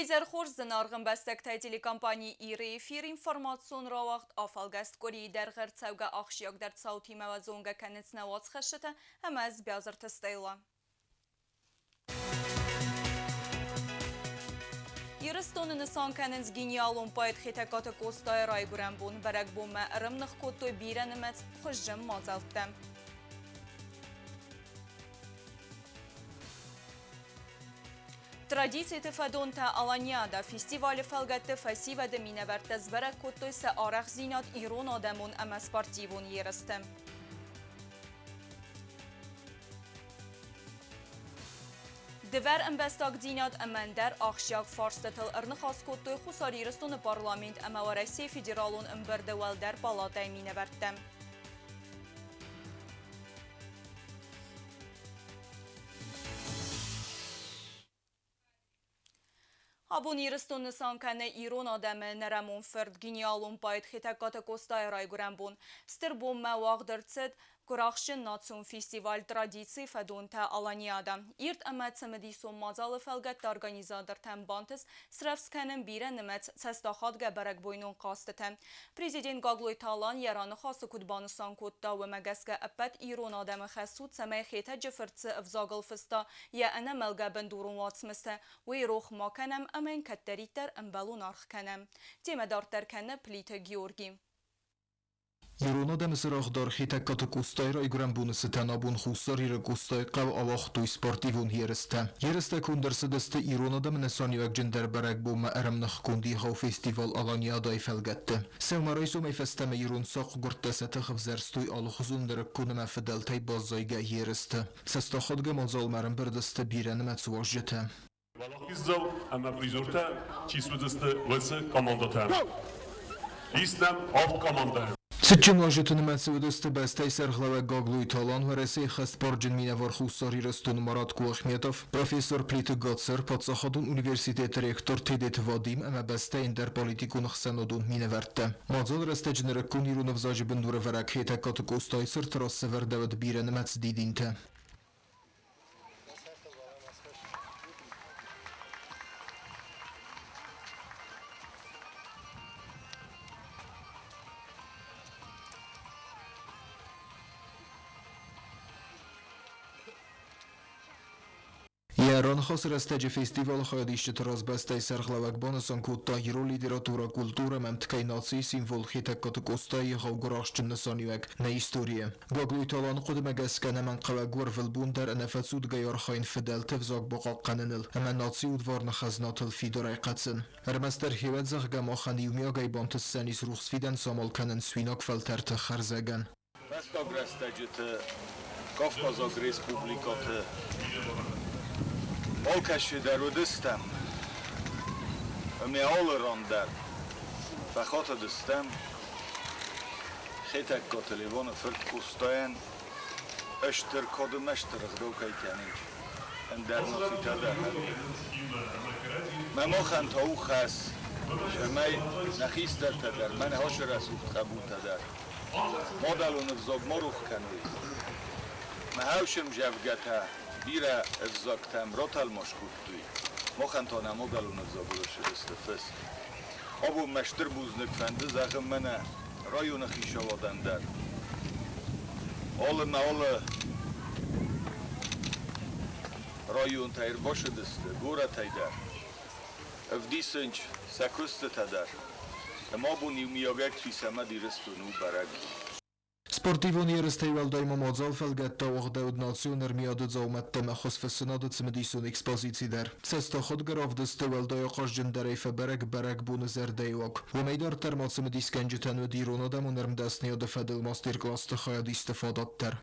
Уый хорз зынаргъ ӕмбӕстӕгтӕ телекомпани Иры эфир информацион рауагъд афӕлгӕст къуырийы дӕргъы ӕрцӕугӕ ахсджиагдӕр цаутимӕ уӕ зонгӕ кӕнынц нӕ уацхӕссджытӕ ӕмӕ ӕз Биазырты Стелла. Ирыстоны нысан кӕнынц гениалон поэт Хетӕгкаты Къостайы райгуырӕн бон. Бӕрӕгбонмӕ ӕрӕмных кодтой бирӕнымӕц хуызджын мадзӕлттӕ. Традициты фӕдонтӕ Аланиада фестивалы фӕлгӕтты фӕсивӕды минӕвӕрттӕ сбӕрӕг кодтой сӕ арӕхстдзинад ирон адӕмон ӕмӕ спортивон ерысты. Дывӕр ӕмбӕстагдзинад ӕмӕ ӕндӕр ахсджиаг фарстытыл ӕрныхас кодтой Хуссар Ирыстоны парламент ӕмӕ Уӕрӕсейы Федералон ӕмбырды уӕлдӕр палатӕйы минӕвӕрттӕ. Абон Ирыстон нысан кӕны ирон адӕмы нӕрӕмон фырт, гениалон поэт Хетӕгкаты Къостайы райгуырӕн бон. Стыр бонмӕ уагъд ӕрцыд Гуырахстджын национ фестиваль «Традицийы фӕдонтӕ Аланиада». Ирд ӕмӕ цымыдисон мадзалы фӕлгӕтты организатортӕн бантыст срӕвдз кӕнын бирӕнымӕц цӕстахадгӕ бӕрӕгбойнон хъазтытӕ. Президент Гаглойты Алан йӕ раныхасы куыд банысан кодта, уымӕ гӕсгӕ ӕппӕт ирон адӕмы хӕс у, цӕмӕй Хетӕджы фырт цы ӕвзагыл фыста йӕ ӕнӕмӕлгӕ бындурон уацмыстӕ, уый рох ма кӕнӕм ӕмӕ йын кӕддӕриддӕр ӕмбӕлон аргъ кӕнӕм. Темӕ дарддӕр кӕны Плиты Георги. Ирон адӕмы цырагъдар Хетӕгкаты Къостайы райгуырӕн боны цытӕн абон Хуссар Иры Къостайы хъӕуы ауагътой спортивон ерыстӕ. Ерыстӕ конд ӕрцыдысты ирон адӕмы нысаниуӕгджындӕр бӕрӕгбонмӕ ӕрӕмныхгонд егъау фестивал Аланиадайы фӕлгӕтты. Сӕумӕрайсомӕй фӕстӕмӕ ирон сахъгуырдтӕ сӕ тых ӕвзӕрстой алыхуызон нырыккон ӕмӕ фыдӕлтӕй баззайгӕ ерысты. Цӕстахадгӕ мадзалмӕ ӕрӕмбырд сты бирӕнымӕц уазджытӕ. Уӕлахиздзау ӕмӕ призертӕ чи суыдзысты, уыцы командӕтӕ. Ис нӕм авд командӕйы. Цытджын уазджыты нымӕцы уыдысты бӕстӕйы сӕргълӕууӕг Гаглойты Алан, Уӕрӕсейы хӕстбарджын минӕвар Хуссар Ирыстоны Марат Кулахметов, профессор Плиты Гацыр, паддзахадон университеты ректор Тедеты Вадим ӕмӕ бӕстӕйы ӕндӕр политикон ӕхсӕнадон минӕвӕрттӕ. Мадзалы рӕстӕджы нырыккон ирон ӕвзаджы бындурӕвӕрӕг Хетӕгкаты Къостайы цырты раз сӕвӕрдӕуыд бирӕнымӕц дидинтӕ. Йӕ раныхасы рӕстӕджы фестивалы хайадисджыты раз бӕстӕйы сӕргълӕууӕг банысан кодта ирон литературӕ, культурӕ ӕмӕ ӕмткӕй нацийы символ Хетӕгкаты Къостайы егъау гуырахстджын нысаниуӕг нӕ историйы. Гаглойты Аланы хъуыдымӕ гӕсгӕ ӕнӕмӕнгхъӕуӕг у ӕрвылбон дӕр ӕнӕфӕцудгӕйӕ архайын фыдӕлты ӕвзаг бахъахъхъӕныныл ӕмӕ нацийы удварны хӕзнатыл фидарӕй хӕцын. Ӕрмӕстдӕр хиуӕд, зӕгъгӕ, махӕн иумиагӕй бантысдзӕнис рухс фидӕн самал кӕнын суинаг фӕлтӕрты хӕрзӕгӕн. Фӕстаг рӕстӕджыты Кавказаг республикӕты алкӕцы дӕр уыдыстӕм ӕмӕ алы ран дӕр фӕхатыдыстӕм Хетӕгкаты Леваны фырт Къостайӕн стыр кад ӕмӕ стыр ӕгъдау кӕй кӕнынц, ӕндӕр нацитӕ дӕр. Мӕ махӕн та у хӕс, цӕмӕй нӕ хистӕртӕ дӕр, мӕ ныхасы рӕсугъд хъӕбултӕ дӕр мадӕлон ӕвзаг ма рох кӕной. Мӕ ӕвсӕмзӕвгӕтӕ бирӕ ӕвзӕгтӕм ратӕлмац кодтой, махӕн та нӕ мадӕлон ӕвзагыл ссыдысты фыст. Абон мӕ стыр бузныг фӕнды зӕгъын мӕнӕ районы хицауадӕн дӕр. Алы мӕ алы районтӕй ӕрбацыдысты, горӕтӕй дӕр. Ӕвдисынц сӕ куыстытӕ дӕр. Ӕмӕ абон иумиагӕй Цуисӕмӕд Ирыстон у бӕрӕг. Спортивон ерыстӕй уӕлдай ма мадзал фӕлгӕттӕ уагъдӕуыд национ ӕрмиады дзаумӕттӕ ӕмӕ хуызфыссынады цымыдисон экспозици дӕр. Цӕстахадгӕ равдысты уӕлдай ахъазджындӕрӕй фӕбӕрӕг бӕрӕгбоны зӕрдӕйы уаг. Уымӕй дарддӕр ма цымыдисгӕнджытӕн уыд ирон адӕмон ӕрмдӕсныйады фӕдыл мастер-классты хайадисты фадат дӕр.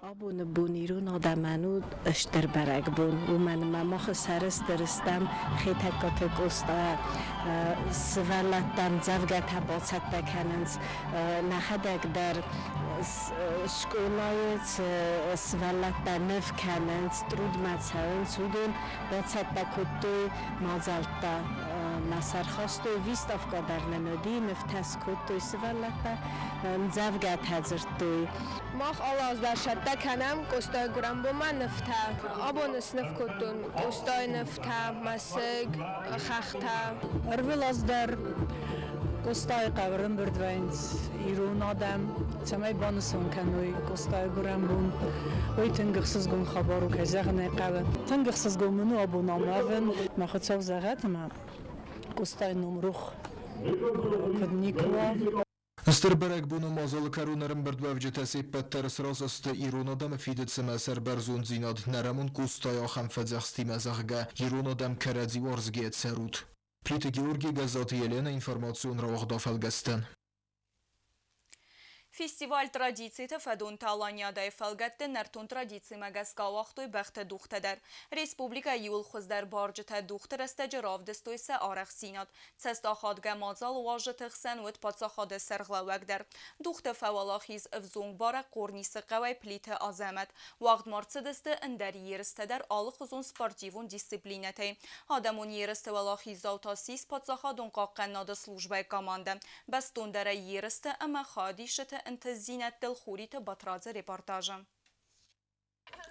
Абоны бон ирон адӕмӕн у стыр бӕрӕгбон, уымӕн ӕмӕ мах сӕрыстыр стӕм Хетӕгкаты Къоста сывӕллӕттӕн дзӕвгӕтӕ бацӕттӕ кӕнынц. Нӕхӕдӕг дӕр скъолайы цы сывӕллӕттӕ ныв кӕнынц, трудмӕ цӕуынц, уыдон бацӕттӕ кодтой мадзӕлттӕ. Мӕ сӕр хастой, выставкӕ дӕр нын уыди, нывтӕ скодтой сывӕллӕттӕ, ӕмдзӕвгӕтӕ дзырдтой. Мах алы аз дӕр цӕттӕ кӕнӕм Къостайы гуырӕнбонмӕ нывтӕ. Абон сныв кодтон Къостайы нывтӕ, мӕсыг, хӕхтӕ. Ӕрвылаз дӕр Къостайыхъӕуы ӕрӕмбырд вӕййынц ирон адӕм, цӕмӕй банысан кӕной Къостайы гуырӕнбон. Уый тынг ӕхсызгон хабар у, кӕй зӕгъын ӕй хъӕуы. Тынг ӕхсызгон мын у абон ам уӕвын. Мӕ Хуыцау зӕгъӕд, ӕмӕ Къостайы ном рух куыд никуы уа. Стыр бӕрӕгбоны мадзалы кӕрон ӕрӕмбырдуӕвджытӕ се ппӕт дӕр сразы сты ирон адӕмы фидыд ӕмӕ сӕрбӕрзонддзинад нӕрӕмон Къостайы ахӕм фӕдзӕхстимӕ, зӕгъгӕ, ирон адӕм кӕрӕдзи уарзгӕйӕ цӕрут. Плиты Георгий, Гӕззаты Еленӕ, информацион рауагъд афӕлгӕстӕн. Фестиваль «Традициты фӕдонтӕ Аланиадӕйы фӕлгӕтты нӕртон традицимӕ гӕсгӕ ауагътой бӕхты дугътӕ дӕр. Республикӕйы иууыл хуыздӕр барджытӕ дугъты рӕстӕджы равдыстой сӕ арӕхстдзинад. Цӕстахадгӕ мадзалы уазджыты хсӕн уыд паддзахады сӕргълӕууӕг дӕр. Дугъты фӕуӕлахиз ӕвзонг барӕг Хъорнисы хъӕуӕй Плиты Азӕмӕт. Уагъд ма рцыдысты ӕндӕр ерыстӕ дӕр алыхуызон спортивон дисциплинӕтӕй. Адӕмон ерысты уӕлахиздзау та ссис паддзахадон хъахъхъӕнынады службӕйы командӕ. Бӕстондӕрӕй ерысты ӕмӕ хайадисджыты ӕнтыстдзинӕдтыл Хуриты Батрадзы репортажы.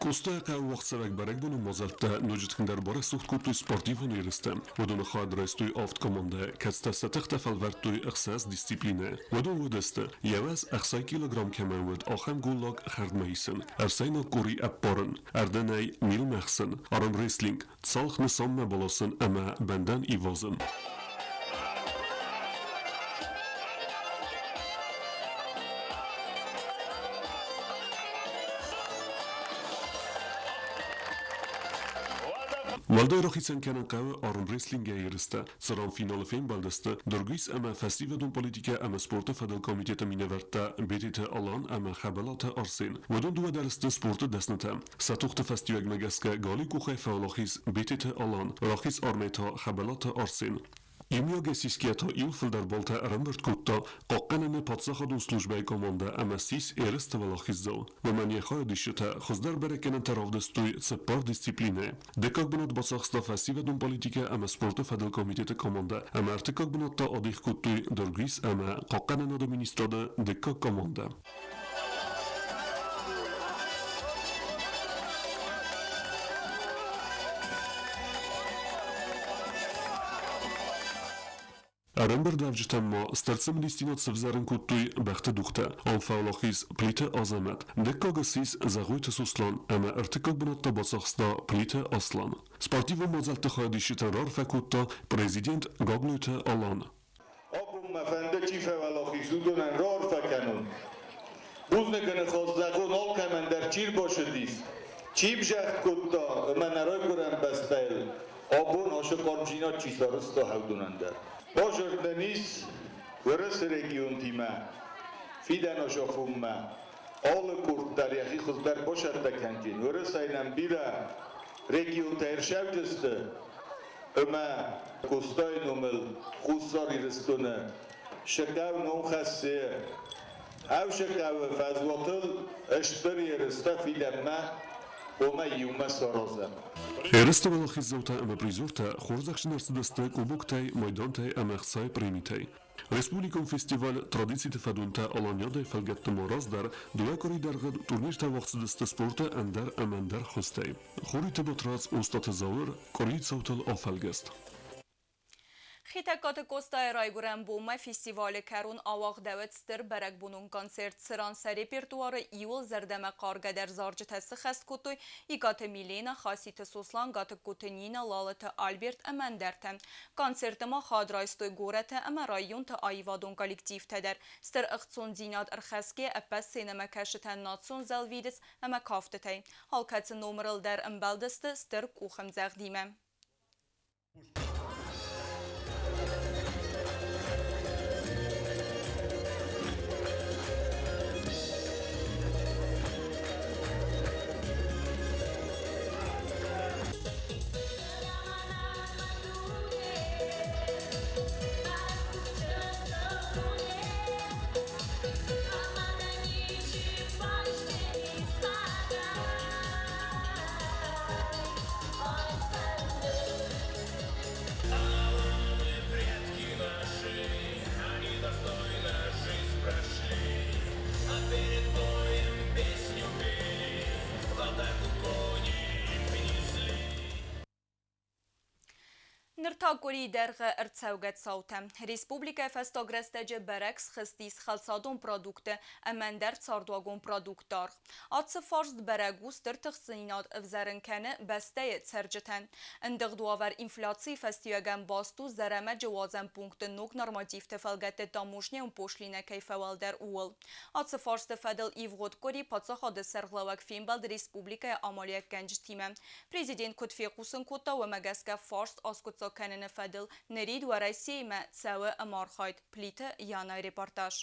Къостайыхъӕуы уагъдцӕуӕг бӕрӕгбоны мадзӕлттӕ ноджы тынгдӕр барӕсугъд кодтой спортивон ерыстӕ. Уыдоны хайад райстой авд командӕ, кӕцытӕ сӕ тыхтӕ фӕлвӕрдтой ӕхсӕз дисциплинӕйы. Уыдон уыдысты, йӕ уӕз 60 килограмм кӕмӕн уыд, ахӕм голлаг хӕрдмӕ исын, ӕфсӕйнаг къори ӕппарын, ӕрдӕнӕй милмӕ хсын, армрестлинг, цалх нысанмӕ баласын ӕмӕ бӕндӕн ивазын. Уӕлдай рахицӕн кӕнын хъӕуы армрестлингӕй ерыстӕ, цыран финалы фембӕлдысты Дыргуис ӕмӕ фӕсивӕдон политикӕ ӕмӕ спорты фӕдыл комитеты минӕвӕрттӕ Бететы Алан ӕмӕ Хӕбӕлаты Арсен. Уыдон дыууӕ дӕр сты спорты дӕснытӕ. Сӕ тохты фӕстиуӕгмӕ гӕсгӕ галиу къухӕй фӕуӕлахиз Бететы Алан, рахиз армӕй та Хӕбӕлаты Арсен. Иумиагӕй сисгӕйӕ та иу фылдӕр баллтӕ ӕрӕмбырд кодта Хъахъхъӕныны паддзахадон службӕйы командӕ ӕмӕ ссис ерысты уӕлахиздзау. Уымӕн йӕ хайадисджытӕ хуыздӕр бӕрӕггӕнӕнтӕ равдыстой цыппар дисциплинӕйы. Дыккаг бынат бацахста фӕсивӕдон политикӕ ӕмӕ спорты фӕдыл комитеты командӕ ӕмӕ ӕртыккаг бынат та адих кодтой Дыргуис ӕмӕ Хъахъхъӕнынады министрады дыккаг командӕ. Ӕрӕмбырдуӕвджытӕм ма стыр цымыдисдзинад сывзӕрын кодтой бӕхты дугътӕ. Ам фӕуӕлахиз Плиты Азӕмӕт, дыккаг ссис Зӕгъойты Сослан ӕмӕ ӕртыккаг бынат та бацахста Плиты Аслан. Спортивон мадзӕлтты хайадисджытӕн раарфӕ кодта президент Гаглойты Алан. Абон мӕ фӕнды, чи фӕуӕлахиз, уыдонӕн раарфӕ кӕнон. Бузныг ныхас зӕгъон алкӕмӕн дӕр, чи рбацыдис, чи бзӕгъд кодта ӕмӕ нӕ райгуырӕн бӕстӕйыл абон ацы хъармдзинад чи сарӕзта, уыдонӕн дӕр. Базард нын ис Уӕрӕсе регионтимӕ фидӕн азафонмӕ алы къорд дӕр йӕхи хуыздӕр бацӕттӕ кӕнджын. Уӕрӕсейы нӕм бирӕ регионтӕ ӕрсӕвджысты ӕмӕ Къостайы номыл Хуссар Ирыстоны сӕ ном хӕссы. Ӕвзӕгъӕуы фӕзуатыл стыр ерыстӕ фидӕнмӕ омӕ иумӕ саразӕм. Ерысты уӕлахиздзаутӕ ӕмӕ призертӕ хорзӕхджын ӕрцыдысты кубоктӕй, майдантӕй ӕмӕ ӕхцайы премитӕй. Республикон фестиваль «Традициты фӕдонтӕ Аланиадӕй» фӕлгӕтты ма раздӕр дыууӕ къуыри дӕргъы турниртӕ уагъд цыдысты спорты ӕндӕр ӕмӕ ӕндӕр хуызтӕй. Хуриты Батрадз, Остъаты Зауыр, къуырийы цаутыл афӕлгӕст. Хетӕгкаты Къостайы райгуырӕн бонмӕ фестивалы кӕрон ауагъдӕуыд стыр бӕрӕгбонон концерт, цыран сӕ репертуары иуыл зӕрдӕмӕхъаргӕдӕр зарджытӕ сыххӕст кодтой Икъаты Милена, Хаситы Сослан, Гатыгкоты Нина, Лалыты Альберт ӕмӕ ӕндӕртӕ. Концерты ма хайад райстой горӕты ӕмӕ районты аивадон коллективтӕ дӕр. Стыр ӕхцондзинад ӕрхӕсгӕ ӕппӕт сценӕмӕкӕсджытӕн национ зӕлвидыц ӕмӕ кафтытӕй. Алкӕцы номырыл дӕр ӕмбӕлдысты стыр къухӕмдзӕгъдимӕ. Ныр та къуырийы дӕргъы ӕрцӕугӕ цаутӕ. Республикӕйы фӕстаг рӕстӕджы бӕрӕг схызтис хӕлцадон продуктты ӕмӕ ӕндӕр цардуагон продуктты аргъ. Ацы фарст бӕрӕг у стыр тыхстдзинад ӕвзӕрын кӕны бӕстӕйы цӕрджытӕн. Ӕндыгъд уавӕр инфляцийы фӕстиуӕгӕн баст у Зӕрӕмӕджы уадзӕн пункты ног нормативты фӕлгӕтты таможнӕйон пошлинӕ кӕй фӕуӕлдӕр, ууыл. Ацы фарсты фӕдыл ивгъуыд къуыри паддзахады сӕргълӕууӕг фембӕлд республикӕйы амалиуӕггӕнджытимӕ. Президент куыд фехъусын кодта, уымӕ гӕсгӕ фарст аскъуыддзаг кӕныны фӕдыл нырид Уӕрӕсеимӕ цӕуы ӕмархайд. Плиты Янайы репортаж.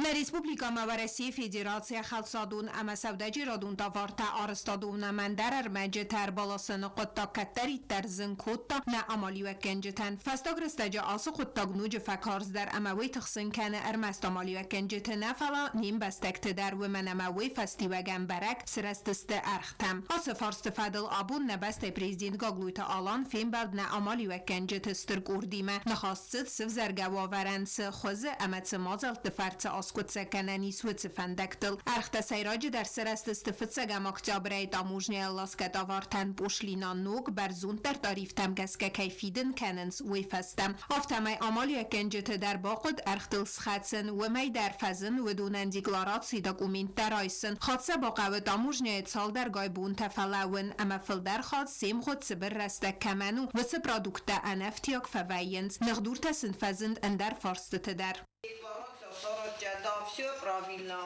Нӕ республикӕмӕ Уӕрӕсейы Федерацийӕ хӕлцадон ӕмӕ сӕудӕджерадон товартӕ арӕзтадон ӕмӕ ӕндӕр ӕрмӕджытӕ ӕрбаласыны хъуыддаг кӕддӕриддӕр зын кодта нӕ амалиуӕггӕнджытӕн. Фӕстаг рӕстӕджы ацы хъуыддаг ноджы фӕкарздӕр ӕмӕ уый тыхсын кӕны ӕрмӕст амалиуӕггӕнджыты нӕ, фӕлӕ не мбӕстӕгты дӕр, уымӕн ӕмӕ уый фӕстиуӕгӕн бӕрӕг сырӕзтысты ӕргътӕ. Ацы фарсты фӕдыл абон нӕ бӕстӕйы президент Гаглойты Алан фембӕлд нӕ амалиуӕггӕнджыты стыр къордимӕ. Ныхас цыд, сывзӕргӕ уавӕрӕн цы хуызы ӕмӕ цы мадзӕлтты фӕрцы аскъуыддзаг кӕнӕн ис, уыцы фӕндӕгтыл. Ӕргътӕ сӕйраджыдӕр сырӕзтысты фыццӕгӕм октябрӕй таможнӕйӕ ласгӕ товартӕн пошлина ног, бӕрзонддӕр тарифтӕм гӕсгӕ кӕй фидын кӕнынц, уый фӕстӕ. Афтӕмӕй амалиуӕггӕнджыты дӕр бахъуыд ӕргътыл схӕцын, уымӕй дӕр фӕзын уыдонӕн декларацийы документтӕ райсын. Хатт сӕ бахъӕуы таможнӕйы цалдӕргай бонтӕ фӕлӕууын, ӕмӕ фылдӕр хатт се мгъуыд цыбыр рӕстӕг кӕмӕн у, уыцы продукттӕ ӕнӕфтиаг фӕвӕййынц. Ныхдуртӕ сын фӕзынд ӕндӕр фарстыты дӕр. Декларация, да, все правильно.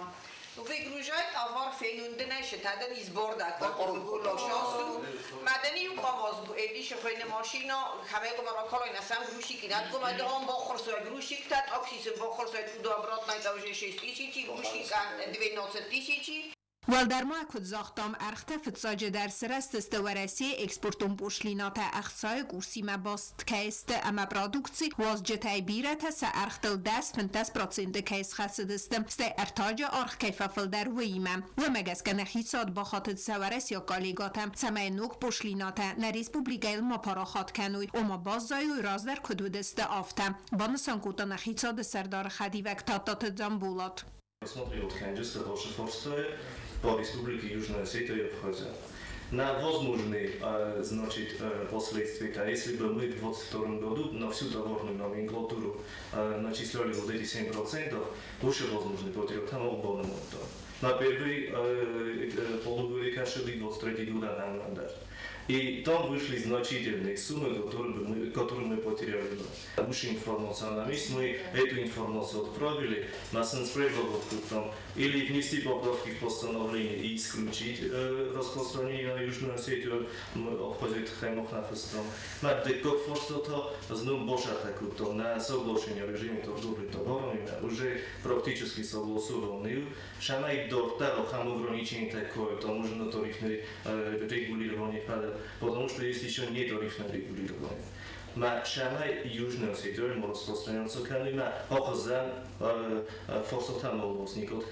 Выгружай товар фенундыне из бардак Мадани машина грузчик 6 тысяч, грузчик 12 тысяч. Уӕлдӕр ма куыд загътам, ӕргътӕ фыццаджыдӕр сырӕзтысты Уӕрӕсейы экспортон пошлинӕтӕ ӕхцайы курсимӕ баст кӕй сты ӕмӕ продукци уадзджытӕй бирӕтӕ сӕ ӕргътыл 10-15% кӕй схӕцыдысты, стӕй ӕртаджы аргъ кӕй фӕфылдӕр, уыимӕ. Уымӕ гӕсгӕ нӕ хицауад бахатыд сӕ уӕрӕсейаг коллегӕтӕм, цӕмӕй ног пошлинӕтӕ нӕ республикӕйыл ма парахат кӕной, ома баззайой раздӕр куыд уыдысты, афтӕ, банысан кодта нӕ хицауады сӕрдары хӕдивӕг Тадтаты Дзамболат. Рассмотрел по Республике Южная Осетия и Абхазия. На возможные, значит, последствия, а если бы мы в 2022 году на всю товарную номенклатуру начисляли вот эти 7%, больше возможный потеря там На первый полугодие 23 года нам надо. И там вышли значительные суммы, которые мы потеряли. Больше информация на месте, мы эту информацию отправили на там, или внести поправки в постановление и исключить распространение на Южную Осетию, Абхазию На на соглашение о режиме торговли товарами уже практически согласованы. Шамай дортар ограничение такое, таможенно-тарифное регулирование, потому что есть еще нетарифное регулирование. Ма шамай Южная Осетия распространяться канума ахазан форсотан олосник от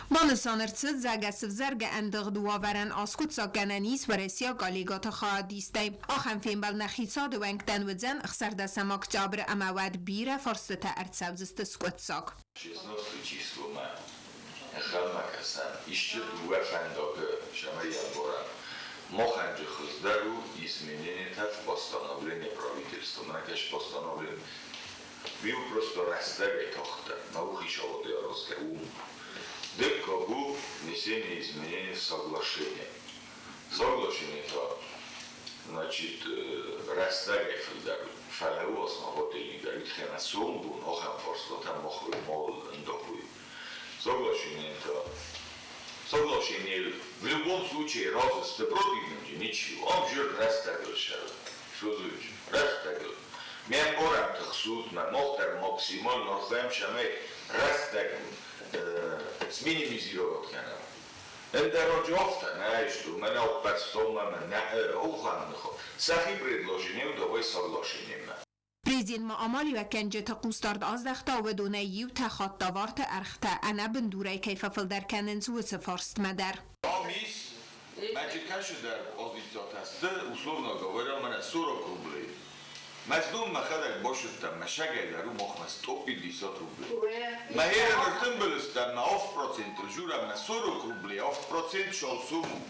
Банысан ӕрцыд, зӕгъгӕ, сывзӕргӕ ӕндыгъд уавӕрӕн аскъуыддзаггӕнӕн ис уӕрӕсейаг коллегӕты хайадистӕй. Ахӕм фембӕлд нӕ хицауады уӕнгтӕн уыдзӕн 16 октябры ӕмӕ уӕд бирӕ фарстытӕ ӕрцӕудзысты скъуыддзаг. 16 числомӕ ӕнхъӕлмӕ кӕсӕм исты дыууӕ фӕндагы сӕмӕй январӕн. Махӕнджы хуыздӕр у изменение в постановление правительства. Мӕнӕ кӕс постановление. Ми просто рӕстӕгӕй тагъддӕр, науки хицауады аразгӕ у. Дыккаг у внесение изменений в соглашение. Соглашение та, значит, рӕстӕгӕй фылдӕр фӕлӕ у основательный хӕмӕ сомбон ахӕм фарстатӕ мах мал ӕндахуй. Соглашение та соглашение в любом случае разысты против ничего. Ам же рӕстӕгыл шӕл. Что рӕстӕгыл. Ми ӕмбарӕм тыхсут, мӕ мах дӕр максимально архайӕм сӕмӕй рӕстӕг сминимизировать кӕнӕм. Ӕндӕр афтӕ нӕ что мӕнӕ ӕппӕт столмӕ нӕ охӕм сӕхи предложение давай соглашениемӕ. Президент ма амалиуӕггӕнджыты хъусдард аздӕхта, уыдонӕй иутӕ хатт товарты ӕргътӕ ӕнӕбындурӕй кӕй фӕфылдӕр кӕнынц, уыцы фарстмӕ дӕр. Там есть Мэджи кӕсыдӕр позициятӕсты, условно говоря, мӕнӕ 40 рублей. Мӕ мӕхӕдӕг башыдтам, мӕ шагайдӕр у махмӕ 150 рублей. Мӕ херем ӕртымбылыстӕм, мӕ 8% журам, мӕ 40 рублей, 8% шал сумму.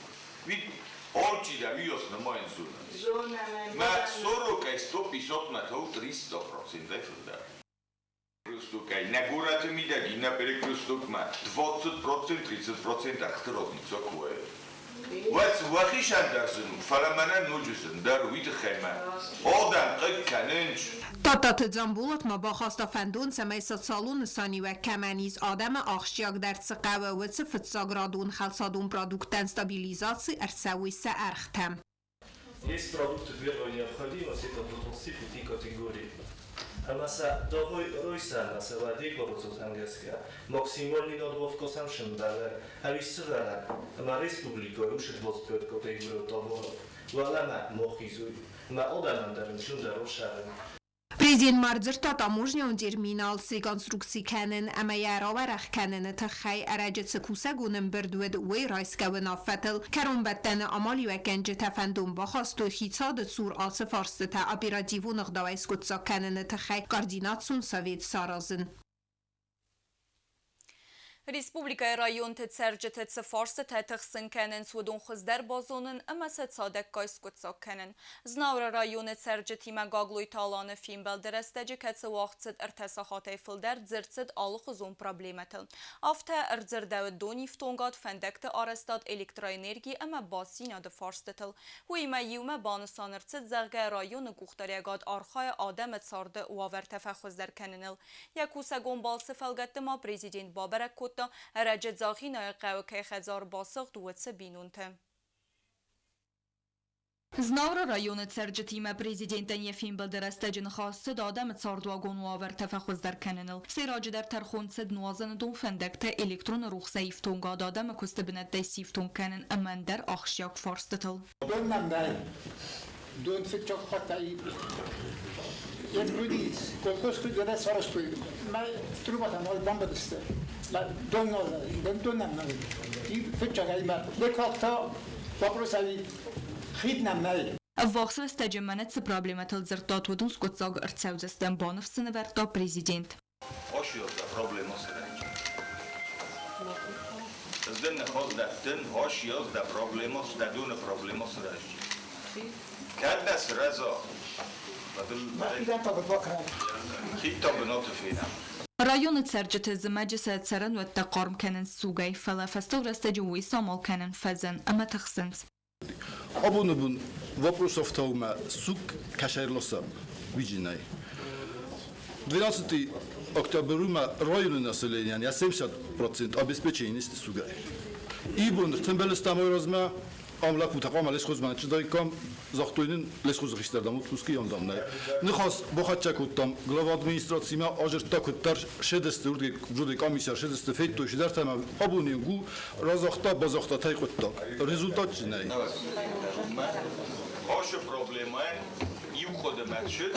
Ведь Алчидӕр уыйас нымайын зоны. Мӕ 40-ӕй 150-мӕ та у 300 процентӕй фылдӕр. Перекрестокӕй нӕ горӕты мидӕг иннӕ перекрестокмӕ 20%, 30% ӕргъты разница куы уайы. Уӕд уӕхицӕн дӕр зын у, фӕлӕ мӕнӕн ноджы зындӕр, уый тыххӕй мӕ адӕм хъыг кӕнынц. Тадтаты Дзамболат ма бахаста фӕндон, цӕмӕй социалон нысаниуӕг кӕмӕн ис, адӕмы ахсджиагдӕр цы хъӕуы, уыцы фыццаградон хӕлцадон продукттӕн стабилизаци ӕрцӕуой сӕ ӕргътӕ. Есть продукты первой необходимости, это до 25 категорий. Ӕмӕ сӕ давой ройсӕ сӕ декларациотӕм гӕсгӕ максимальный надбавка сӕм сымбӕлы ӕви сывӕрӕн, ӕмӕ республикӕйы уыцы 25 категорийы товаров уӕлӕмӕ ма хизой, ӕмӕ адӕмӕн дӕр ӕнцондӕр ссарын. Президент ма ӕрдзырдта таможнӕйон терминал среконструкци кӕнын ӕмӕ йӕ рауӕрӕх кӕныны тыххӕй ӕрӕджы цы кусӕгон ӕмбырд уыд, уый райсгӕ уынаффӕтыл. Кӕронбӕттӕны амалиуӕггӕнджытӕ фӕндон бахастой хицауады цур ацы фарстытӕ оперативон ӕгъдауӕй скъуыддзаг кӕныны тыххӕй координацион совет саразын. Республикӕйы районты цӕрджыты цы фарстытӕ тыхсын кӕнынц, уыдон хуыздӕр базонын ӕмӕ сӕ цадӕггай скъуыддзаг кӕнын. Знауыры районы цӕрджытимӕ Гаглойты Аланы фембӕлды рӕстӕджы, кӕцы уагъд цыд 3 сахатӕй фылдӕр, дзырд цыд алыхуызон проблемӕтыл. Афтӕ ӕрдзырдӕуыд донифтонгад, фӕндӕгты арӕзтад, электроэнерги ӕмӕ бастдзинады фарстытыл. Уыимӕ иумӕ банысан ӕрцыд, зӕгъгӕ, районы къухдариуӕгад архайы адӕмы царды уавӕртӕ фӕхуыздӕр кӕныныл. Йӕ кусӕгон балцы фӕлгӕтты ма президент бабӕрӕг кодта, ӕрӕджы Дзагъинайы хъӕуы кӕй хӕдзар басыгъд, уыцы бинонты. Знауыры районы цӕрджытимӕ президентӕн йӕ фембӕлды рӕстӕджы ныхас цыд адӕмы цардуагон уавӕртӕ фӕхуыздӕр кӕныныл. Сӕйраджыдӕр тӕрхон цыд нуазыны дон, фӕндӕгтӕ, электроны рухсӕй ифтонгад, адӕмы куысты бынӕттӕй сифтонг кӕнын ӕмӕ ӕндӕр ахсджиаг фарстытыл. Дон нӕм нӕй. Дон фыццаг хатт ивгъуыд колхозты дӕр сарӕзтой. Мӕ трубатӕ нал бамбӕдысты. Дон нал, дон нӕм нӕй. Фыццаг ӕмӕ лекалта вопрос ӕви хид нӕм нӕй. Ӕввахс рӕстӕджы мӕнӕ цы проблемӕтыл дзырдтат, уыдон скъуыддзаг ӕрцӕудзысты, баныфс сын ӕвӕрдта президент. Ошиозда проблема сырӕзт. Ez din nexoz deptin, hoşiyoz da problema, da dune problema sırӕзт. Кӕд нӕ сырӕза, хид та бынаты фенӕм. Районы цӕрджыты зымӕджы сӕ цӕрӕнуӕттӕ хъарм кӕнынц сугӕй, фӕлӕ фӕстаг рӕстӕджы уый самал кӕнын фӕзын ӕмӕ тыхсынц. Абоны бон вопрос ӕфтаумӕ суг кӕсӕй рласӕм, уиджинӕй. 12 октябрьмӕ районы население 70% обеспечение сугӕй. Ибон ртӕмбӕлыстам размӕ, ам лӕппутӕ хъуамӕ лесхозмӕ ныццыдаиккам, загътой нын, лесхозы хистӕр дам отпуски, ам дам нӕй. Ныхас бахӕццӕ кодтам глава администрациимӕ, азырдта куыддӕр шедесты, уырдыгӕй комиссар шедесты федтой чидӕртӕ ӕмӕ абон иу разагъта, базагъта тай хъуыддаг. Результат нӕй. Ашы проблемӕн иу хъуыды мӕчыт,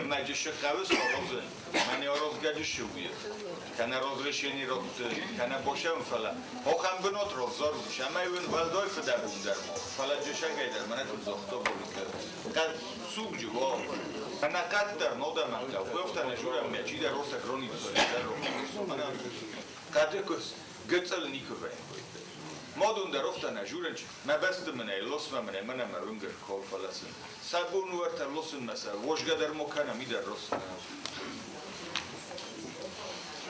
ӕмӕ джысы хъӕуы саразын. Мӕнӕ аразгӕджы шыуйы. Кӕнӕ разрешение ратты, кӕнӕ бошӕм, фӕлӕ ахӕм бынат равзарут, ӕмӕ уын уӕлдай фыдӕбон дӕр ма. Фӕлӕ джысӕгӕй дӕр мӕнӕ куыд загъта Болика. Хъӕд сугджы уа. Ӕмӕ къаддӕр нодӕмӕн хъӕуы. Афтӕ нӕ журӕм, мӕ чидӕр орта граница дӕр. Мӕнӕ хъӕды куыст гыццыл никуы вӕййы. Мадон дӕр афтӕ нӕ журынч, мӕ бӕсты мын ӕй лосмӕ мын ӕй мӕнӕ мӕ уынгӕр кол фӕлӕсын. Сӕ бон у ӕртӕ лосынмӕ сӕ возгӕ дӕр мо кӕнӕм, идӕр рос.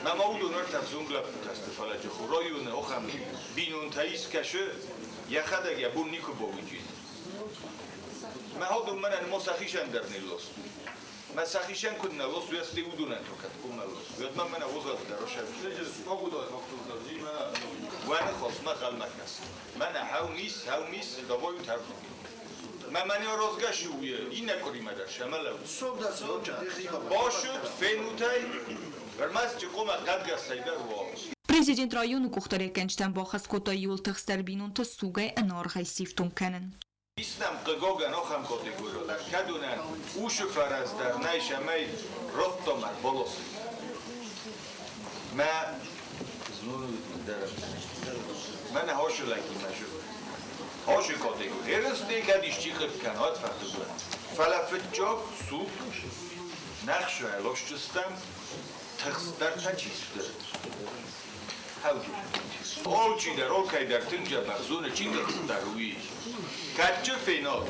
Мӕ ма уыдон ӕртӕ взонг лӕппутӕ сты, фӕлӕ джиху районы охӕм бинонтӕ искӕсы, йӕхӕдӕг йӕ бон никуы бауиджин. Мӕ ходон мӕнӕн мо сӕхицӕн дӕр не лос. Мӕ сӕхицӕн куыд нӕ лос, уӕд уыдонӕн то кӕд куы нӕ лос. Уӕд ма мӕнӕ возат дӕр Уӕны хосмӕ хъӕлмӕ кӕс. Мӕнӕ хау мис, давой тӕрхуги. Мӕ мӕнӕ розгӕсы уйы, иннӕ къуыримӕ дӕр сӕмӕлӕу. Башут, фенутӕй, ӕрмӕст чыкъомӕ хъӕдгӕсӕй дӕр уа. Президент районы къухдариуӕггӕнджытӕн бахӕс кодта иууыл тыхстдӕр бинонты сугӕй ӕнӕаргъӕй сифтонг кӕнын. Ис нӕм хъыгагӕн ахӕм категория дӕр, кӕдонӕн усы фӕрӕз дӕр нӕй, сӕмӕй радтам ӕрбаласын. Мӕ мӕнӕ хашы лӕги мӕ Хашы категория. Ерыс некӕд исчи хъыг кӕнат фӕхъыгӕн. Фӕлӕ фыццаг суг нӕхсӕ лосджыстӕм тыхстдӕртӕ чи сты. Алчидӕр, алкӕйдӕр тынг дзӕбӕх зоны, чи тыхстдӕр, уый. Кадджын фенад.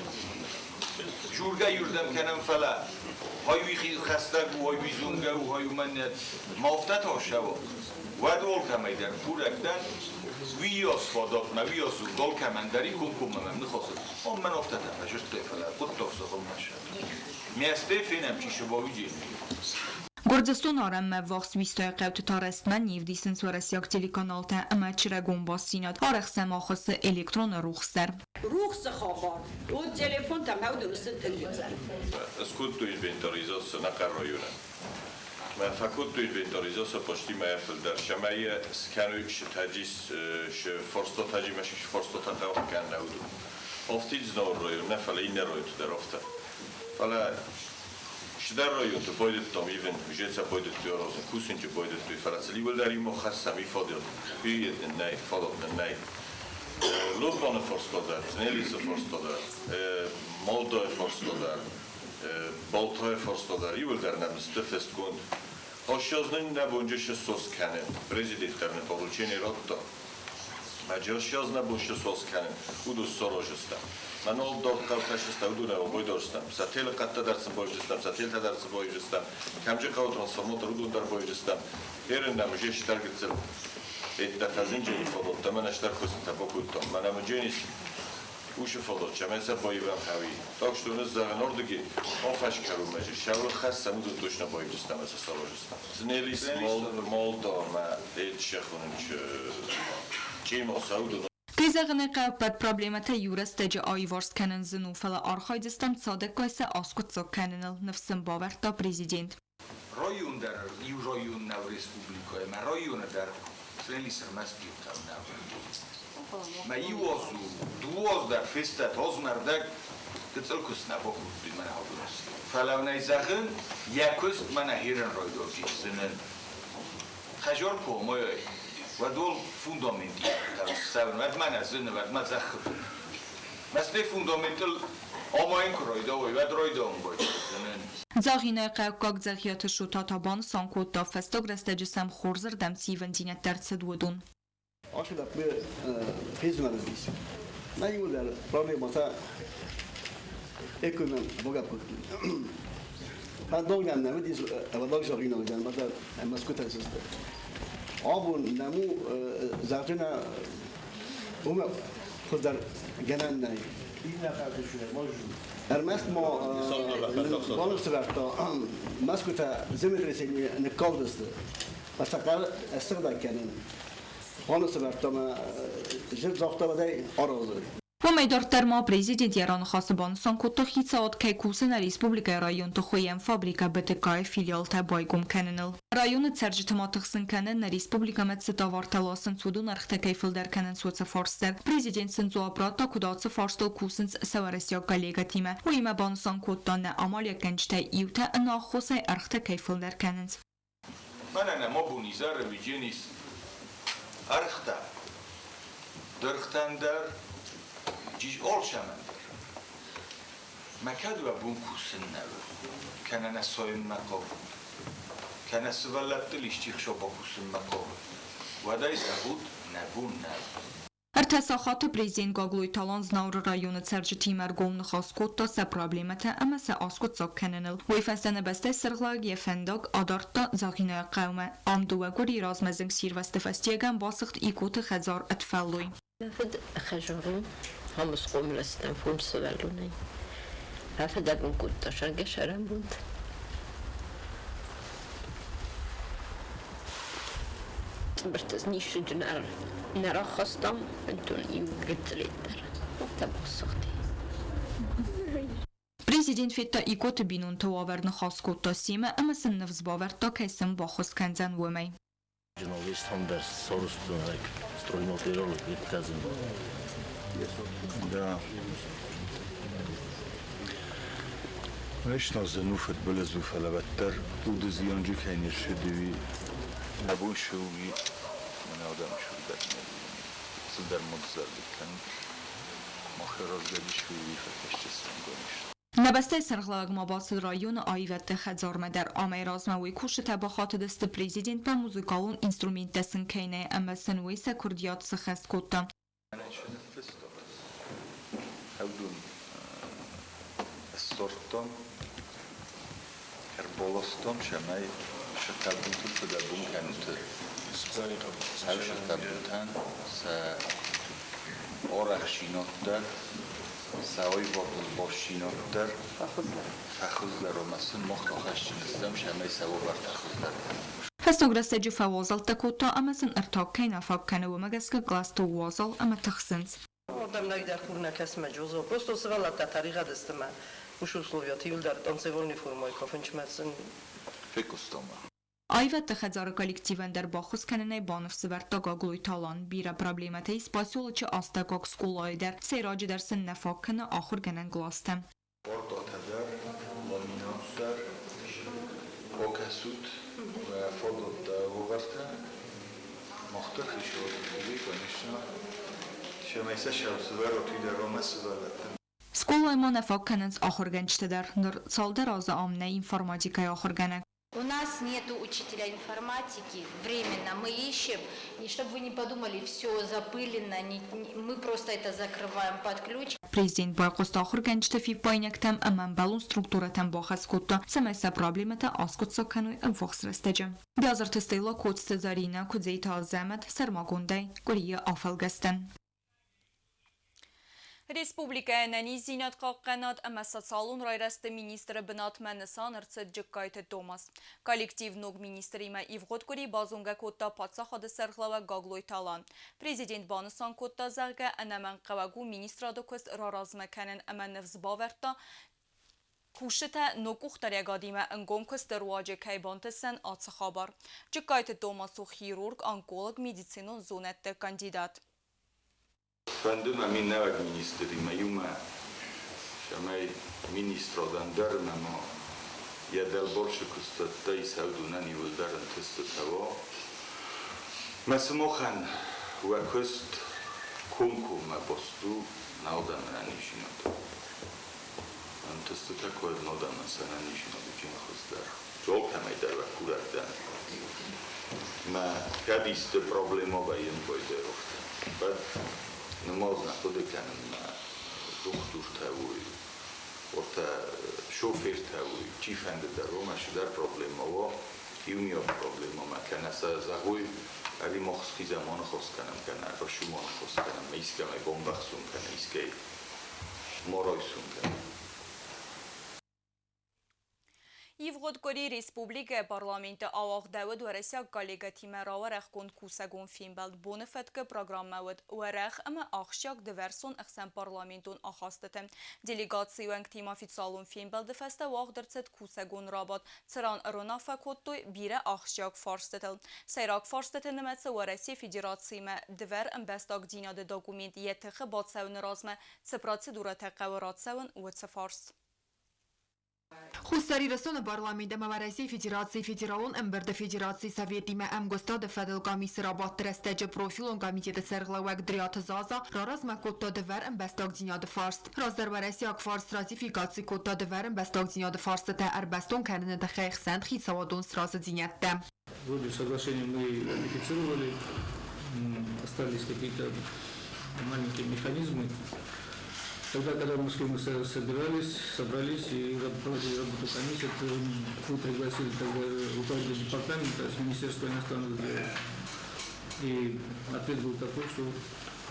Жургӕ иуырдӕм кӕнӕм, фӕлӕ хай уый хӕстӕг у, хай уый зонгӕ у, хай уымӕн нӕ. Ма афтӕ та сӕва. Уӕд алкӕмӕй дӕр курӕг дӕн, уыйас фадатмӕ, уыйас зонд алкӕмӕн дӕр и комкоммӕ мӕм ныхасы. Ам мӕн афтӕтӕ фӕзырдтой, фӕлӕ хъуыддаг зӕгъынмӕ сӕ. Мӕстӕй фенӕм, чи сыбауиджи. Гуырдзыстоны арӕнмӕ ввахс Уистӕйы хъӕуты та рӕстмӕ не вдисынц уӕрӕсейаг телеканалтӕ ӕмӕ чырӕгон бастдзинад, арӕх сӕм ахуыссы электроны рухс дӕр. Рухсы хабар, уыд телефонтӕ мӕ уыдон сты тынг. Скодтой инвентаризаци нӕ районы. Мӕ фӕкодтой инвентаризаци почти мӕйӕ фылдӕр. Цӕмӕй йӕ скӕной сытӕджи фарстатӕджи мӕ фарстатӕ хъӕуы кӕнӕ уыдон. Афтид Знауыр район нӕ, фӕлӕ иннӕ районты дӕр афтӕ. Фӕлӕ Чидӕр районты байдыдтам ивын, жецӕ байдыдтой аразын, кусынчы байдыдтой, фӕлӕ сыл иуылдӕр иумӕ хӕссӕм и фадат. Уый нын нӕй, фадат нын нӕй. Лобаны фарста дӕр, Цънелисы фарста дӕр, Малдайы фарста дӕр, Балтайы фарста дӕр иуылдӕр нӕм сты фестгонд. Ащаз нын нӕ бонджы сысос кӕны, президент дӕр нын поручение радта. Мӕ нӕ бон сысос кӕнын, уыдон сараздзыстӕм. Мӕ нал дард хъӕутӕ уыдон байдарстам. Сӕ телы хъӕдтӕ дӕр сын байздыстам, сӕ телтӕ дӕр сын байздыстам. Кӕмджы хъӕуы трансформатор, уыдон дӕр байздыстам. Ерын нӕм уже стӕргыцыл эдда фӕзынджыни фадат, мӕнӕ стӕр куыстытӕ бакодтам. Мӕнӕ мыдженис ушы фадат, чӕмӕй сӕ баивӕм хӕуи. Так что ныз зӕгъын ордыги афӕскӕру мӕжы. Шӕуы хӕссӕм уыдон точно байздыстам, ӕсӕ сараздыстам. Цнелис Молда мӕ эд шехунынч чъимо сӕудон. Кӕй зӕгъын ӕй хъӕуы, ӕппӕт проблемӕтӕ иу рӕстӕджы аиварс кӕнын зын у, фӕлӕ архайдзыстӕм цадӕггай сӕ аскъуыддзаг кӕныныл, ныфс сын бавӕрдта президент. Район дӕр иу район нӕу республикӕйы, мӕ районы дӕр Цънелис ӕрмӕст иу хъӕу нӕу. Мӕ иу аз у, дыууӕ аз дӕр фестӕд, азмӕ ӕрдӕг гыццыл куыст нӕ бакодтой мӕнӕ абон. Фӕлӕ нӕй зӕгъын, йӕ куыст мӕнӕ херын райдоджи зынын. Хӕзор комой, уӕд ол фундамент цӕвын, уӕд мӕнӕ зыны, уӕд мӕ зӕххы бын. Мӕсте фундаментыл амайын куы райдауой, уӕд райдауын байдзынын. Дзагъинайы хъӕуккаг Дзӕгъиаты Шота та банысан кодта, фӕстаг рӕстӕджы сӕм хорзырдӕм цы ивындзинӕдтӕ ӕрцыд, уыдон. Ацы лӕппу фезмӕлыдис. Нӕ иуылдӕр проблемӕтӕ экономикон богӕп кодтой. Фӕндагнӕм нӕ уыдис, ӕвӕллаг зӕгъинаг дӕн, мӕ Мӕскуытӕ сысты. Абон нӕм у зӕгъджынӕ уымӕ хуыздӕр гӕнӕн нӕй. Ӕрмӕст ма баныфсӕвӕрдта, Мӕскуытӕ землетрясение ныккалдысты. Фӕстӕ ссыгъдӕг кӕнын. Баныфсӕвӕрдта мӕ зырд загъта уӕдӕй аразы. Уымӕй дарддӕр ма президент йӕ раныхасы банысан кодта, хицауад кӕй кусы нӕ республикӕйы районты хуыйӕн фабрикӕ БТК-йы филиалтӕ байгом кӕныныл. Районы цӕрджыты ма тыхсын кӕны, нӕ республикӕмӕ цы товартӕ ласынц, уыдон ӕргътӕ кӕй фылдӕр кӕнынц уыцы фарст дӕр. Президент сын дзуапп радта, куыд ацы фарстыл кусынц сӕ уӕрӕсейаг коллегӕтимӕ. Уыимӕ банысан кодта, нӕ амалиуӕггӕнджытӕй иутӕ ӕнаххосӕй ӕргътӕ кӕй фылдӕр кӕнынц. Мӕнӕ нӕм абон изӕры уыдженис ӕргътӕ дыргътӕн дӕр, алцӕмӕн дӕр. Мӕ кӕд уӕ бон кусын нӕ у, кӕнӕ нӕ сайынмӕ хъавут, кӕнӕ сывӕллӕттыл исчи хсӕв бакусынмӕ хъавы, уӕд ӕй зӕгъут, нӕ бон нӕу. Ӕртӕ сахаты президент Гаглойты Алан Знауыры районы цӕрджытимӕ ӕргом ныхас кодта сӕ проблемӕтӕ ӕмӕ сӕ аскъуыддзаг кӕныныл. Уый фӕстӕ нӕ бӕстӕйы сӕргълӕууӕг йӕ фӕндаг адардта Дзагъинайы хъӕумӕ. Ам дыууӕ къуырийы размӕ зынгсирвӕзты фӕстиуӕгӕн басыгъд Икъоты хӕдзар ӕд фӕллой. Мӕ фыд хӕзӕрон ӕмӕ схъомыл фондз сывӕллонӕй. Афӕдӕбон кодта сӕргӕсӕрӕнбонты. Цъыбыртӕ ниссыджы нӕ рахастам, бынтон иу гыццылет дӕр. Афтӕ басыгъди. Президент федта Икъоты бинонты уавӕр, ныхас кодта семӕ ӕмӕ сын ныфс бавӕрдта, кӕй сын баххуыс кӕндзӕн, уымӕй. Стройматериалы yetkazın. Да. Конечно, фыдбылыз у, фӕлӕ уӕддӕр уды зианджы кӕй не ссыди, уый нӕ бон цы у, уый мӕнӕ адӕмы сыгъдӕг нӕ цыдӕр мод зӕрдыг кӕнын. Мах разгӕдис, уый фӕкӕсджыстӕм гонис. Нӕ бӕстӕйы сӕргълӕууӕг ма бацыд районы аивӕдты хӕдзармӕ дӕр. Амӕй размӕ уый кусджытӕ бахатыдысты президентмӕ музыкалон инструменттӕ сын кӕй нӕй ӕмӕ сын уый сӕ куырдиат сыххӕст кодта. Ӕвдун ссордтон, ӕрбаластон, цӕмӕй сӕ табутыл фыдӕбон кӕнут. Сӕ табутӕн сӕ арӕхсинад дӕр, сӕ аивадон бастдзинад дӕр фӕхуыздӕр ӕмӕ сын мах та хӕсджын стӕм, цӕмӕй сӕ уавӕртӕ хуыздӕр кӕной. Фӕстаг рӕстӕджы фӕуазӕлттӕ кодта ӕмӕ сын ӕртаг кӕй нӕ фаг кӕны, уымӕ гӕсгӕ кълӕсты уазал ӕмӕ тыхсынц. Адӕм нӕдӕр хур нӕ кӕсмӕ джозо. Просто сывӕллӕттӕ тӕригъӕд сты мӕ уыцы условияты иуылдӕр танцевольный формӕйы кафынчмӕ сын Фехъуыстон. Аивӕдты хӕдзары коллективӕн дӕр баххуыс кӕнынӕй баныфсӕвӕрдта Гаглойты Алан. Бирӕ проблемӕтӕ ис поселочы астӕуккаг скъолайы дӕр, сӕйраджыдӕр сын нӕ фаг кӕны ахуыргӕнӕн къластӕ. Пъартатӕ дӕр, ламинат дӕр бакӕсут уӕ фадӕттӕ, уавӕртӕ. Мах дӕр хицауады рдыгӕй, конечно, цӕмӕй сӕ сӕвзӕрот, уый дӕр ӕмӕ сывӕллӕттӕн. Скъолайы ма нӕ фаг кӕнынц ахуыргӕнджытӕ дӕр. Ныр цалдӕр азы ам нӕй информатикӕйы ахуыргӕнӕг. У нас нету учителя информатики временно, мы ищем, и чтобы вы не подумали, все запылено, не, не, мы просто это закрываем под ключ. Президент байхъуыста ахуыргӕнджыты фиппаинӕгтӕм ӕмӕ ӕмбӕлон структурӕтӕм бахӕс кодта, цӕмӕй сӕ проблемӕтӕ аскъуыддзаг кӕной ӕввахс рӕстӕджы. Биазырты Стелла, Коцты Заринӕ, Куыдзейты Азӕмӕт, сӕрмагондӕй, къуырийы афӕлгӕстӕн. Республикӕйы ӕнӕниздзинад хъахъхъӕнад ӕмӕ социалон райрӕзты министры бынатмӕ нысан ӕрцыд Джыккайты Томас. Коллектив ног министримӕ ивгъуыд къуыри базонгӕ кодта паддзахады сӕргълӕууӕг Гаглойты Алан. Президент банысан кодта, зӕгъгӕ, ӕнӕмӕнгхъӕуӕг у министрады куыст раразмӕ кӕнын ӕмӕ ныфс бавӕрдта, кусджытӕ ног къухдариӕгадимӕ ӕнгом куысты руаджы кӕй бантысдзӕн ацы хабар. Джыккайты Томас у хирург, онколог, медицинон зонӕдты кандидат. Фӕнды мӕ минӕвӕг министримӕ иумӕ, цӕмӕй министрадӕн дӕр ӕмӕ ма йӕ дӕлбар цы куыстуӕттӕ ис, уыдонӕн иууылдӕр ӕнтыстытӕ уа. Мӕ сымахӕн уӕ куыст комкоммӕ баст у нӕ адӕмы ӕнӕниздзинадыл. Ӕнтыстытӕ куы уӕд нӕ адӕмӕн сӕ ӕнӕниздзинад уыджын хуыздӕр. Алкӕмӕй дӕр уӕ курӕг дӕн. Мӕ кӕд исты проблемӕ вӕййын байдайрохтӕ, уӕд нымадз нӕ хъуыды кӕнын мӕ дохтуртӕ уой, уӕртӕ шофертӕ уой, чифӕнды дӕр уомӕ цыдӕр проблемӕ уа, иумиаг проблемӕ ма кӕнӕ сӕ зӕгъуй, ӕви мах схизӕ ма ныхас кӕнӕм, кӕнӕ расу ма ныхас кӕнӕм, искӕмӕй бамбӕхсун кӕнӕ искӕй ма райсун кӕнӕ. Ивгъуыд къуыри республикӕйы парламенты ауагъдӕуыд уӕрӕсейаг коллегӕтимӕ рауӕрӕхгонд кусӕгон фембӕлд. Боны фӕткы программӕ уыд уӕрӕх ӕмӕ ахсджиаг дывӕрсон ӕхсӕнпарламентон ахастытӕ. Делегацийы уӕнгтимӕ официалон фембӕлды фӕстӕ уагъд ӕрцыд кусӕгон рабадт, цыран ӕруынаффӕ кодтой бирӕ ахсджиаг фарстытыл. Сӕйраг фарстыты нымӕцы Уӕрӕсейы Федерациимӕ дывӕр ӕмбӕстагдзинады документ йӕ тыхы бацӕуыны размӕ цы процедурӕтӕ хъӕуы рацӕуын, уыцы фарст. Хуссар Ирыстоны парламент ӕмӕ Уӕрӕсейы Федерацийы Федералон ӕмбырды Федерацийы Советимӕ ӕмгуыстады фӕдыл къамисы рабадты рӕстӕджы профилон комитеты сӕргълӕууӕг Дриаты Заза раразмӕ кодта дывӕр ӕмбӕстагдзинады фарст. Раздӕр уӕрӕсейаг фарс ратификаци кодта дывӕр ӕмбӕстагдзинады фарстытӕ ӕрбӕстон кӕныны тыххӕй хсӕнхицауадон сразыдзинӕдтӕ. Вроде соглашение мы ратифицировали, остались какие-то маленькие механизмы. Тогда, когда мы с вами собирались, собрались и проводили работу комиссии, то вы пригласили тогда руководителя департамента с Министерства иностранных дел. И ответ был такой, что,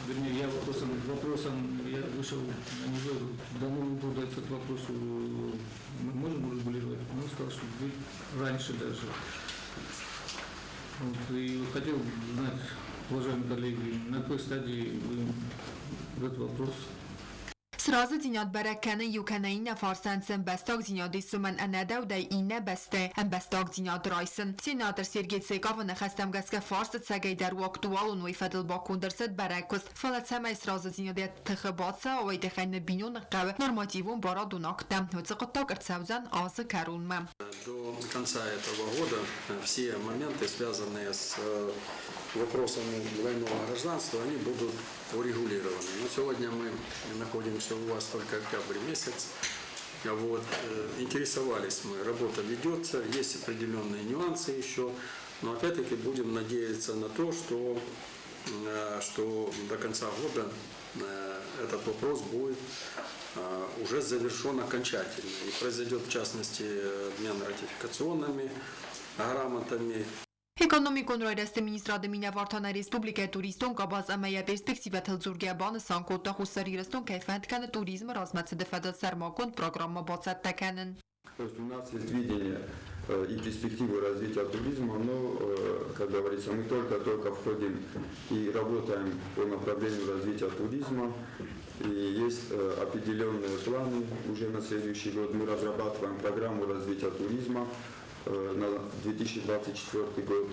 вернее, я вопросом я вышел на него, до Нового года этот вопрос мы можем урегулировать. Он сказал, что будет раньше даже. Вот, и хотел узнать, уважаемые коллеги, на какой стадии вы этот вопрос. Сразыдзинад бӕрӕг кӕны иу кӕнӕ иннӕ фарсӕн цы ӕмбӕстагдзинад ис, уымӕн ӕнӕдӕвдӕй иннӕ бӕстӕйы ӕмбӕстагдзинад райсын. Сенатор Сергей Цековы ныхӕстӕм гӕсгӕ фарст ӕцӕгӕйдӕр у актуалон, уый фӕдыл баконд ӕрцыд бӕрӕг куыст, фӕлӕ цӕмӕй сразыдзинад йӕ тыхы бацӕуа, уый тыххӕй ныббиноныг хъӕуы нормативон барадон акттӕ. Уыцы хъуыддаг ӕрцӕудзӕн азы кӕронмӕ. До конца этого года все моменты, связанные с вопросами двойного гражданства, они будут урегулированы. Но сегодня мы находимся у вас только октябрь месяц. Вот, интересовались мы, работа ведется, есть определенные нюансы еще, но опять-таки будем надеяться на то, что до конца года этот вопрос будет уже завершен окончательно. И произойдет, в частности, обмен ратификационными грамотами. Экономикон райрӕзты министрады минӕвар та нӕ республикӕйы туристон къабаз ӕмӕ йӕ перспективӕтыл дзургӕйӕ банысан кодта, Хуссар Ирыстон кӕй фӕнд кӕны туризмы размӕцыды фӕдыл сӕрмагонд программӕ бацӕттӕ кӕнын. То есть у нас есть видение и перспективы развития туризма, но, как говорится, мы только-только входим и работаем по направлению развития туризма. И есть определенные планы уже на следующий год. Мы разрабатываем программу развития туризма на 2024 год.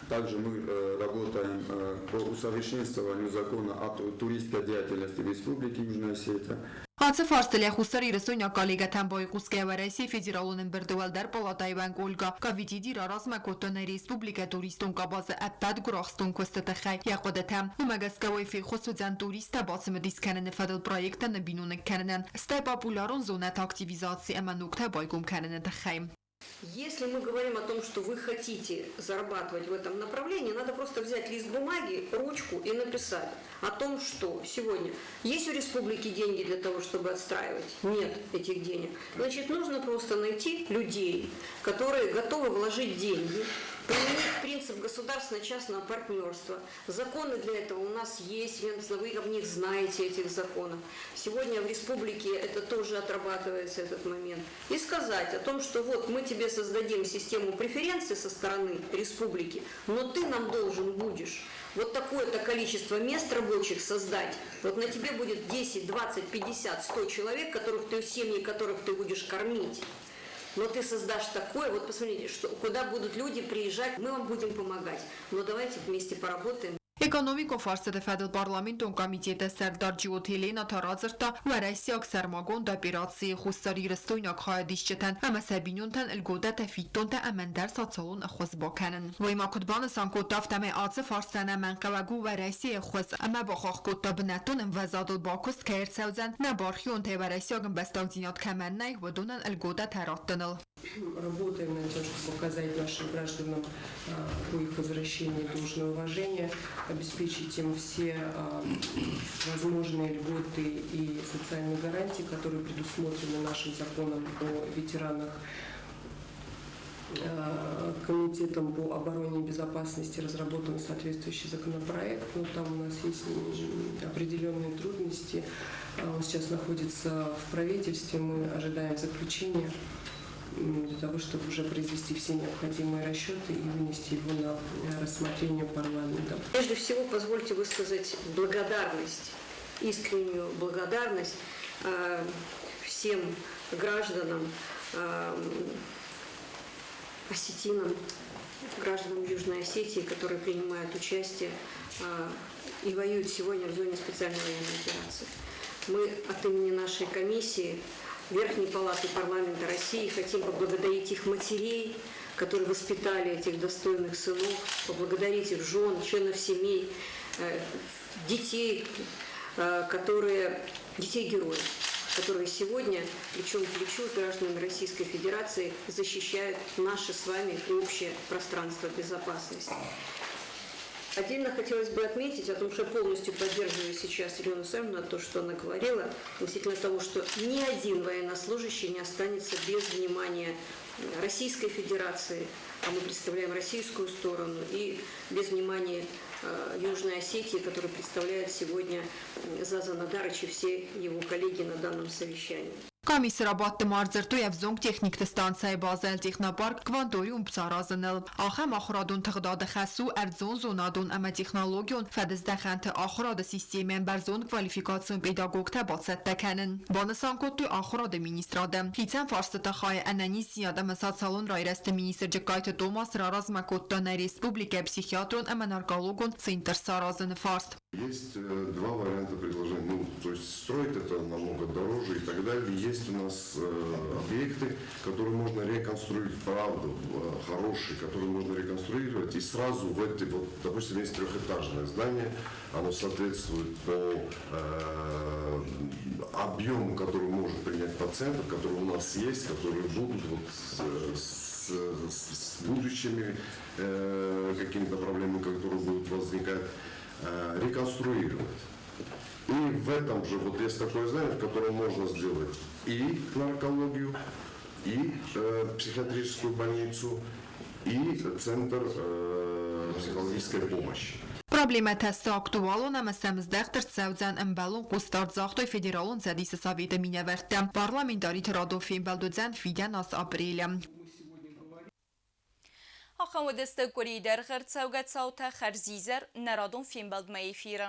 Также мы работаем по усовершенствованию закона о туристской деятельности в Республике Южная Осетия. Ацы фарстыл йӕ хуссарирыстойнаг коллегӕтӕм байхъусгӕйӕ Уӕрӕсейы Федералон ӕмбырды уӕлдӕр палатӕйы уӕнг Ольга Кавитиди раразмӕ кодта нӕ республикӕйы туристон къабазы ӕппӕт гуырахстон куысты тыххӕй йӕ хъуыдытӕ. Уымӕ гӕсгӕ уый феххуыс уыдзӕн туристтӕ бацымыдис кӕныны фӕдыл проекттӕ ныббиноныг кӕнынӕн, стӕй популярон зонӕты активизаци ӕмӕ ногтӕ байгом кӕныны тыххӕй. Если мы говорим о том, что вы хотите зарабатывать в этом направлении, надо просто взять лист бумаги, ручку и написать о том, что сегодня есть у республики деньги для того, чтобы отстраивать? Нет этих денег. Значит, нужно просто найти людей, которые готовы вложить деньги, применить принцип государственно-частного партнерства. Законы для этого у нас есть, вы об них знаете, этих законов. Сегодня в республике это тоже отрабатывается, этот момент. И сказать о том, что вот мы тебе создадим систему преференций со стороны республики, но ты нам должен будешь вот такое-то количество мест рабочих создать. Вот на тебе будет 10, 20, 50, 100 человек, которых ты, семьи которых ты будешь кормить. Но ты создашь такое, вот посмотрите, что, куда будут люди приезжать, мы вам будем помогать. Но давайте вместе поработаем. Экономикон фарстыты фӕдыл парламентон комитеты сӕрдар Джиоты Елена та радзырдта уӕрӕсейаг сӕрмагонд операцийы хуссарирыстойнаг хайадисджытӕн ӕмӕ сӕ бинонтӕн льготӕтӕ, фиддонтӕ ӕмӕ ӕндӕр социалон ӕххуыс бакӕнын. Уый ма куыд банысан кодта, афтӕмӕй ацы фарстӕн ӕнӕмӕнгхъӕуӕг у Уӕрӕсейы ӕххуыс ӕмӕ бахахх кодта, бынӕттон ӕмвӕзадыл бакуыст кӕй ӕрцӕудзӕн, нӕ бархионтӕй уӕрӕсейаг ӕмбӕстагдзинад кӕмӕн нӕй, уыдонӕн льготӕтӕ раттыныл. Работаем над тем, чтобы оказать нашим гражданам по их возвращении должное уважение, обеспечить им все возможные льготы и социальные гарантии, которые предусмотрены нашим законом о ветеранах. Комитетом по обороне и безопасности разработан соответствующий законопроект, но там у нас есть определенные трудности. Он сейчас находится в правительстве, мы ожидаем заключения для того, чтобы уже произвести все необходимые расчеты и вынести его на рассмотрение парламента. Прежде всего, позвольте высказать благодарность, искреннюю благодарность всем гражданам, осетинам, гражданам Южной Осетии, которые принимают участие и воюют сегодня в зоне специальной военной операции. Мы от имени нашей комиссии Верхней Палаты Парламента России хотим поблагодарить их матерей, которые воспитали этих достойных сынов, поблагодарить их жен, членов семей, детей, которые, детей-героев, которые сегодня плечом к плечу с гражданами Российской Федерации защищают наше с вами общее пространство безопасности. Отдельно хотелось бы отметить о том, что я полностью поддерживаю сейчас Елену Александровну, то, что она говорила, относительно того, что ни один военнослужащий не останется без внимания Российской Федерации, а мы представляем российскую сторону, и без внимания Южной Осетии, которую представляет сегодня Заза Надарыч и все его коллеги на данном совещании. Къамисы рабадты ма ӕрдзырдтой ӕвзонг техникты станцӕйы базӕйыл технопарк Кванториум саразыныл. Ахӕм ахуырадон тыгъдады хӕс у ӕрдзон зонадон ӕмӕ технологион фӕдыздӕхӕнты ахуырады системӕйӕн бӕрзонд квалификацион педагогтӕ бацӕттӕ кӕнын, банысан кодтой ахуырады министрады. Хицӕн фарстыты хайы ӕнӕниздзинад ӕмӕ социалон райрӕзты министр Джыккайты Томас раразмӕ кодта нӕ республикӕйы психиатрон ӕмӕ наркологон центр саразыны фарст. Есть два варианта предложения. Ну, то есть строить это намного дороже и так далее. Есть у нас объекты, которые можно реконструировать, правда, хорошие, которые можно реконструировать. И сразу в эти, вот, допустим, есть трехэтажное здание, оно соответствует по объему, который может принять пациентов, которые у нас есть, которые будут вот с будущими какими-то проблемами, которые будут возникать, реконструировать. И в этом же вот есть такое здание, в котором можно сделать и наркологию, и психиатрическую больницу, и центр психологической помощи. Проблемӕтӕ сты актуалон ӕмӕ сӕм здӕхт ӕрцӕудзӕн ӕмбӕлон хъусдард, загътой Федералон Цӕдисы Советы минӕвӕрттӕ. Парламентариты радон фембӕлд уыдзӕн фидӕн аз апрелы. Ахӕм уыдысты къуырийы дӕргъы ӕрцӕугӕ цаутӕ. Хӕрзизӕр, нӕ радон фембӕлдмӕ эфиры.